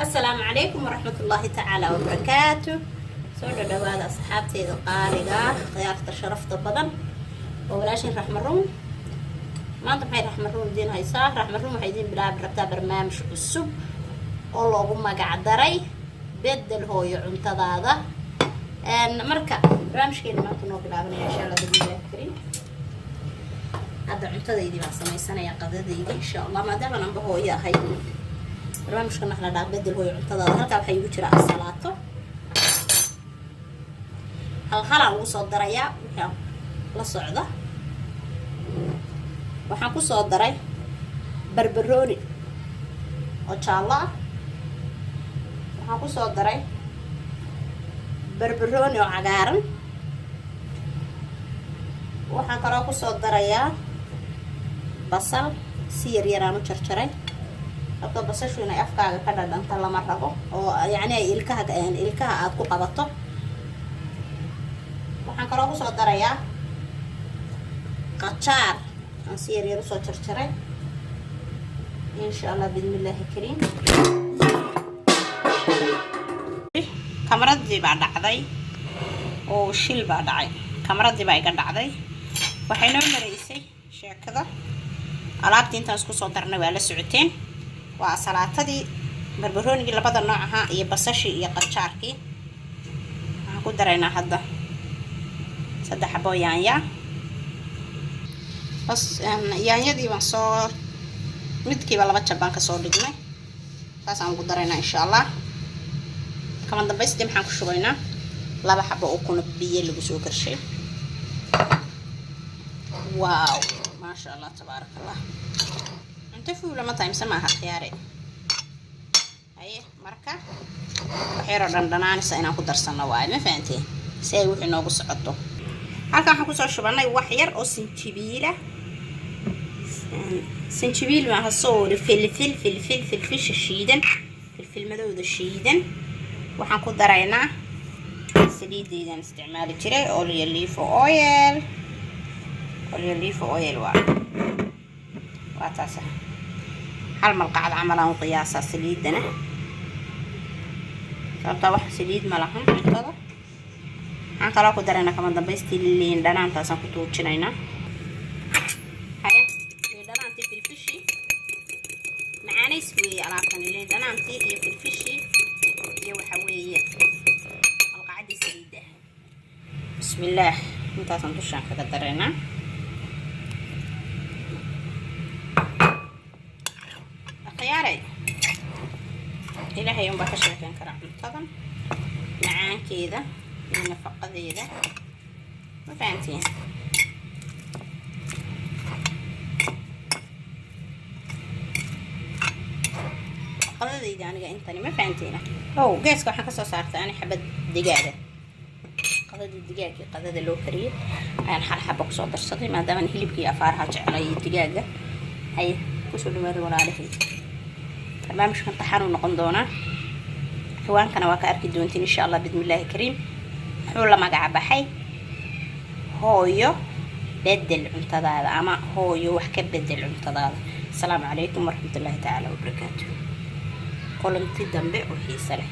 Asalaamu calaykum waraxmatullaahi tacaala wabarakaatu. Soo dhadhawaada, asxaabteyda qaaliga ah, khiyaarta sharafta badan oo walaashin Raxmaruun. Maanta maxay Raxmaruun idiin haysaa? Raxmaruun waxay idiin bilaabi rabtaa barnaamij cusub oo loogu magac daray "Bedel Hooyo Cuntadaada". Marka barnaamijkeena maanta noo bilaabanaya, insha Allah biidnillaahi kariim. Hadda cuntadaydii baan samaysanaya, qadadaydi, insha Allah, maadaama anba hooyo ahay. Barnaamijkan waxa la dhahaa "Bedel Hooyo Cuntadaada". Halkaa waxaa igu jira asalaato, hal halaan ugu soo darayaa wixii la socda. Waxaan kusoo daray barbarooni oo jaallo ah, waxaan kusoo daray barbarooni oo cagaaran, waxaan kaloo kusoo darayaa basal si yar yaraan u jarjaray, sababtoo basashu inay afkaaga ka dhadhanto lama rabo, oo yacni ay ilkaha aada ku qabato. Waxaan kaloo kusoo darayaa qajaar aan si yar yar usoo jarjaray, insha Allah biidnillaahi kariim. Kamaradii baa dhacday oo shil baa dhacay, kamaradii baa iga dhacday. Waxay noo maraysay sheekada alaabtii intaan isku soo darnay, waa la socoteen, waa asalaatadii, barbaroonigii labada nooc ahaa iyo basashii iyo qajaarkii. Waxaan ku daraynaa hadda saddex xabo yaanya. Bas, yaanyadii baan soo midkiiba laba jab baan kasoo dhignay, saasaan ugu daraynaa, insha Allah. Kama dambaystii maxaan ku shubaynaa? Laba xabo ukuna biyo lagu soo karshay. Wow, maasha Allah, tabaaraka Allah. Cunto fuula ma tahay mise maaha, khiyaare? Haye, marka wax yaroo dhandhanaanaysa inaan ku darsano waayo, ma fahanteen? Si ay wixii noogu socoto. Halkan waxaan kusoo shubanay wax yar oo sinjibiila, sinjibiil maaha, sorry, filfil, filfil, filfisha shiidan, filfil madowda shiidan. Waxaan ku daraynaa saliideydaan isticmaali jiray, olive oil, olive oil waa taas. Hal malqacad camal aan u qiyaasaa saliidana, sababtaa wax saliid ma lahan cuntada. Waxaan kaloo ku daraynaa kama dambaystii liin dhanaantaasaan ku tuujinaynaa. Haya, liin dhanaantii, filfishii, macaanays weeye alaabtani. Liin dhanaantii iyo filfishii iyo waxa weeye malqacadii saliidda. Bismillaah, intaasaan dushaan kaga daraynaa. Akhyaaray, Ilaahay unbaa ka sheekeyn karaa cuntadan macaankeeda iyo nafaqadeeda, ma fahantiin? Qadadayda aniga intani, ma fahantiina? Ow, geeska waxaan kasoo saartay ani xabad digaaga, qadadii digaagii qadada loo kariyay ayaan hal xaba kusoo darsaday, maadaama hilibkii afaaraha jeclay iyo digaaga. Haye, kusoo dhawaada, walaalahay. Barnaamijkan taxanuu noqon doonaa, ciwaankana waa ka arki doontiin, insha Allah biidnillaahi kariim. Muxuu la magaca baxay? "Hooyo Bedel Cuntadaada" ama "Hooyo Wax ka Bedel Cuntadaada". Asalaamu calaykum waraxmatullaahi tacaala wabarakaatu. Kulanti dambe oo xiise leh.